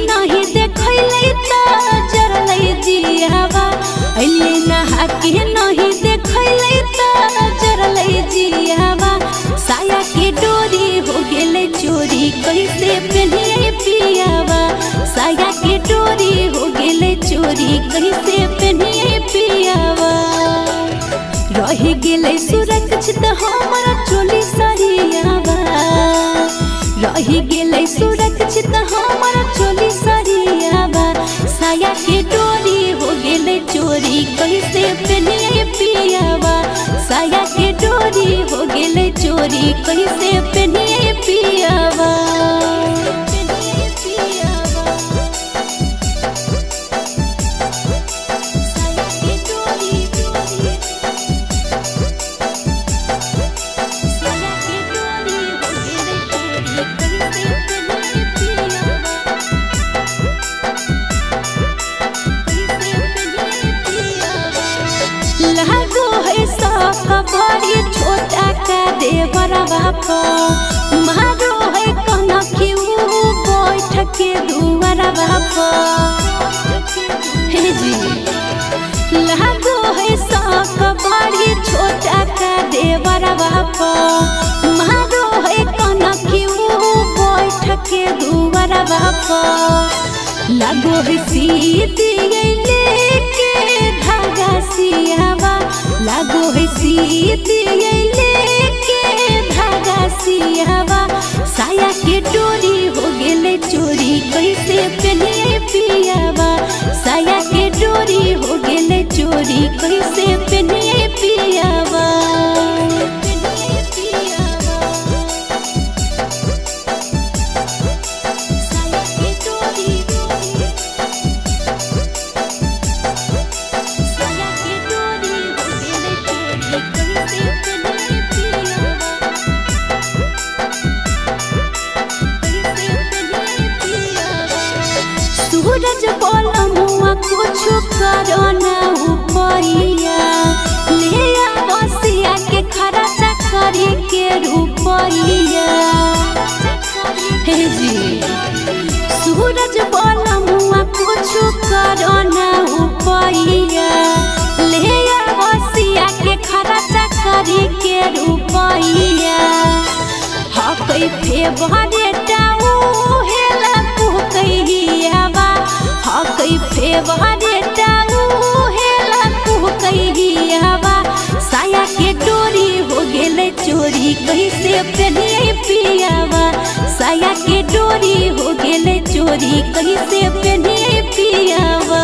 नहीं देखले त जरले जियावा, अइले नहा के नहीं देखले त जरले जियावा। साया के डोरी हो गेले चोरी कैसे पेन्हिए पियावा, साया के डोरी हो गेले चोरी कैसे पेन्हिए पियावा। रह गेले सुरक्षित हमर चोली सरियावा, रह गेले सुरक्षित हमर चोली सरियावा। साया के डोरी हो गेले चोरी कैसे पेन्हिए पियावा, साया के डोरी हो गेले चोरी कैसे पेन्हिए पियावा। बड़ी छोटा का देवरवा पर मारो है कनखी बैठ के दुआरवा पर। हे जी लागो है शौक बड़ी छोटा का देवरवा पर मारो है कनखी बैठ के दुआरवा पर। लागो है सीती लेके धागा सियावा, लागो है सीती लेके धागा सियावा। साया के डोरी हो गेले चोरी कैसे पेन्हिए पियावा, साया के डोरी हो गेले चोरी कैसे पेन्हिए पियावा। सूरज बोला मुआ कुछ करो ना उपैया, ले बसिया के खर्चा करे के रुपैया। हे जी सूरज बोला मुआ कुछ करो ना उपैया, ले बसिया के खर्चा करे के रुपैया। हकै फेवरेट हेला कुकैयावा, हकै फेवरेट हेला कुकैयावा। साया के डोरी हो गेले चोरी कैसे पेन्हिए पियावा, साया के डोरी हो गेले चोरी कैसे पेन्हिए पियावा।